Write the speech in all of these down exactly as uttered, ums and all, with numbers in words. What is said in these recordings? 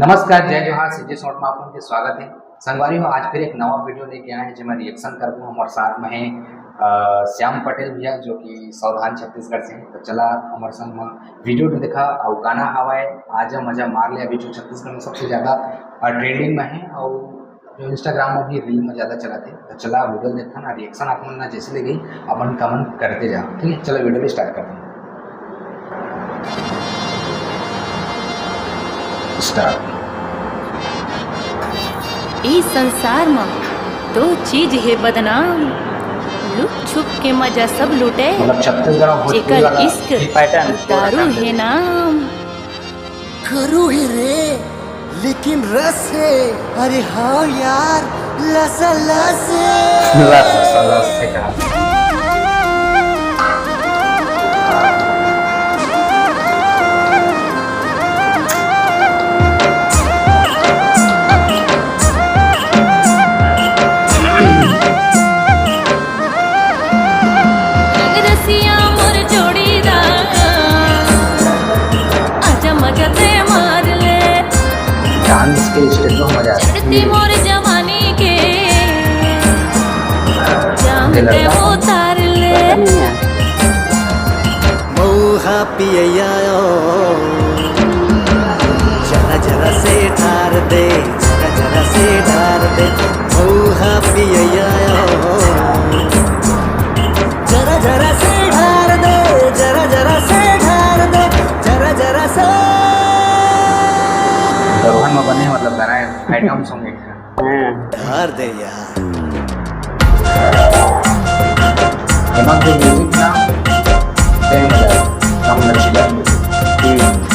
नमस्कार, जय जोहार, सीजे शॉर्ट में आप मन के स्वागत है। संगवारी हो, आज फिर एक नवा वीडियो लेके आए हैं, जेमा रिएक्शन करबो। हमर साथ में है, अ, श्याम पटेल भैया, जो कि सावधान छत्तीसगढ़ से हैं। तो चला हमर संग में वीडियो भी देखा, और गाना हवाए आजा मजा मार ले, अभी जो छत्तीसगढ़ में सबसे ज्यादा, अ, ट्रेंडिंग में है, और जो Instagram में भी रील में ज्यादा चलत है। तो चला वीडियो देखा ना, रिएक्शन आप मन ना जैसे लगे, अपन कमेंट करते जा, ठीक है? चला वीडियो स्टार्ट करते हैं। स्टार्ट। ई संसार म दो चीज हे बदनाम, लुक छुप के मजा सब लूटे, मतलब छत्तीसगढ़ में भोजपुरी जेकर वाला इश्क ही pattern दारू पूरा हे नाम। दारू हे रे, लेकिन रस हे। अरे हाँ यार, लस लस। लस लस से कहा। रसिया मोर जोड़ीदार, आजा मजा ते मार ले। डांस के स्टेप में मजा आ रहा है। चढ़ती मोर जवानी के, जाम ते उतार ले। मऊहा पियैया ओ, जरा जरा से ढार दे, जरा जरा से ढार दे। मऊहा पियैया ओ, जरा जरा से ढार दे, जरा जरा से ढार दे, जरा जरा से। दरोहन में बने, मतलब, गाना है, आइटम सॉन्ग एक है। ढार दे यार। एमा के म्यूजिक ना, सही मजा आए। हम लक्ष्मी। हम्म।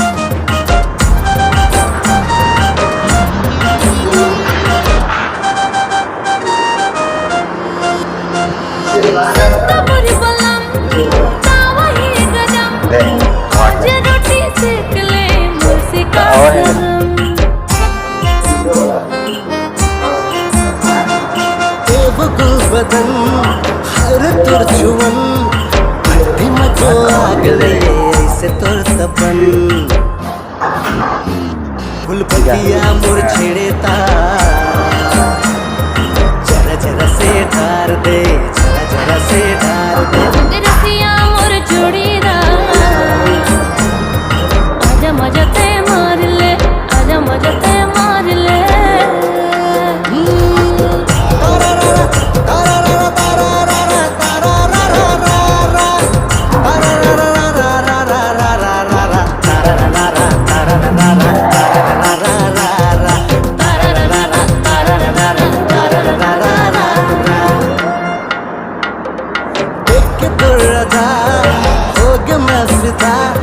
बदन हर तोर छुवन, भट्टी में तो आग ले, ऐसे तोर तपन। फुलपतिया मोर छेड़े ता, जरा जरा से डार दे, जरा जरा से डार दे। रसिया मोर जोड़ीदार, आजा मजा ते मार ले, आजा मजा ते मार ले। देख के तोर अदा, होगे मैं फिदा,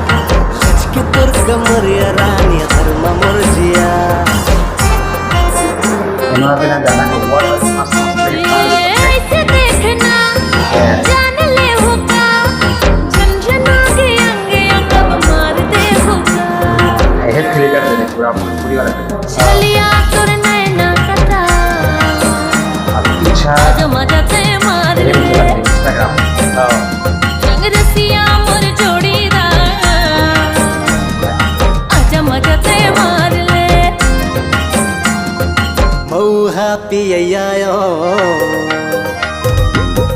लचके तोर कमरिया रानी, धर्मा मोर जिया। उन्होंने बिना गाना को बहुत मस्त, मस्त ऐसे देखना, जान ले हो का, झनझना के अंग अंग अब मार दे हो का। ये feel कर देने पूरा भोजपुरी वाला। चलिया तोर नैना कटा, अच्छा। आज मजा ते मार ले। Instagram। हाँ। रंग रसिया मोर जोड़ीदार, आजा मजा ते मार ले। मऊहा पियैया ओ।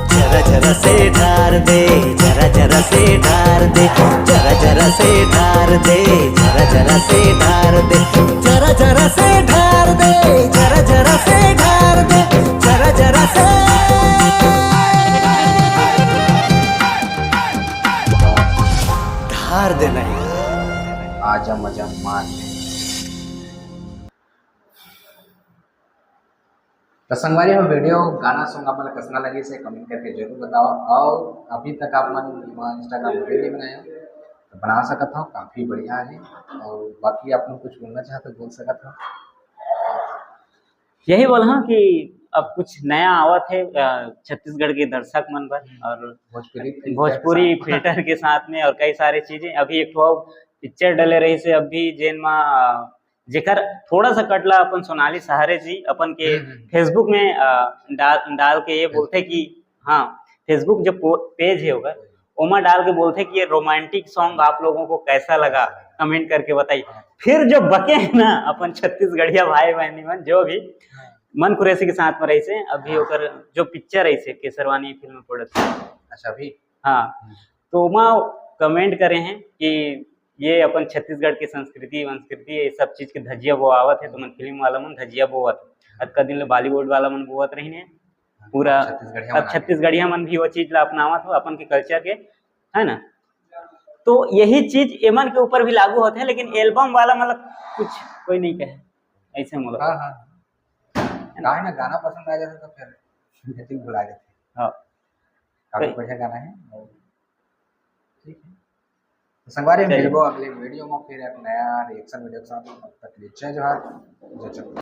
जरा जरा से ढार दे, जरा जरा से ढार दे, जरा जरा से ढार दे, जरा जरा से ढार दे, जरा जरा से ढार दे, जरा जरा से ढार दे, जरा जरा से ढार देना है। आजा मजा मार ले। तो संगवारी हो, वीडियो गाना सॉन्ग आप मन कसना लगे से कमेंट करके जरूर बताओ। और अभी तक आप मन Instagram रील नहीं बनाया तो बना सकत हो, काफी बढ़िया है। और बाकी आप मन कुछ बोलना चाहते तो बोल सकत हो। यही बोलहा कि अब कुछ नया आवत है, अ, छत्तीसगढ़ के दर्शक मन बर और भोजपुरी filter के भोजपुरी साथ। Filter के साथ में और कई सारे चीजें। अभी एक ठो पिक्चर डले रही से अभी जेन मा, अ, जेकर थोड़ा सा कटला अपन सोनाली सहारे जी अपन के हम्म, हम्म। Facebook में, अ, डाल, डाल के ये बोलते कि हाँ, Facebook जो पो-, पेज है ओकर, ओमा डाल के बोलथे कि ये रोमांटिक सॉन्ग आप लोगों को कैसा लगा, कमेंट करके बताइए। फिर जो बके हैं ना अपन छत्तीसगढ़िया भाई बहनी मन, जो भी मन कुरैशी के साथ में रहिसे, अभी ओकर जो पिक्चर रहिसे केसरवानी फिल्म प्रोडक्शन, अच्छा, अभी हाँ, तो ओमा कमेंट करे हैं कि ये अपन छत्तीसगढ़ के संस्कृति वंस्कृति ये सब चीज के धजिया बोआवत है, तो मन फिल्म वाला मन धजिया बोवत है। अतका दिन ले बॉलीवुड वाला मन बोवत रहिन है पूरा, छत्तीसगढ़िया अब मन छत्तीसगढ़िया मन भी वो चीज ला अपनावत हो अपन के कल्चर के, है ना? तो यही चीज एमन के ऊपर भी लागू होते हैं, लेकिन एल्बम वाला मतलब कुछ कोई नहीं कहे ऐसे मोला। हाँ हाँ, गाए ना, गाना पसंद आ जाता तो फिर दिल भुला जाते। हाँ। काफी सही। बढ़िया गाना है। और ठीक है, तो संगवारी, चलिए। मिलबो अगले वीडियो में फिर एक नया रिएक्शन वीडियो के साथ। तब तक के लिए जय जोहार, जय छत्तीसगढ़।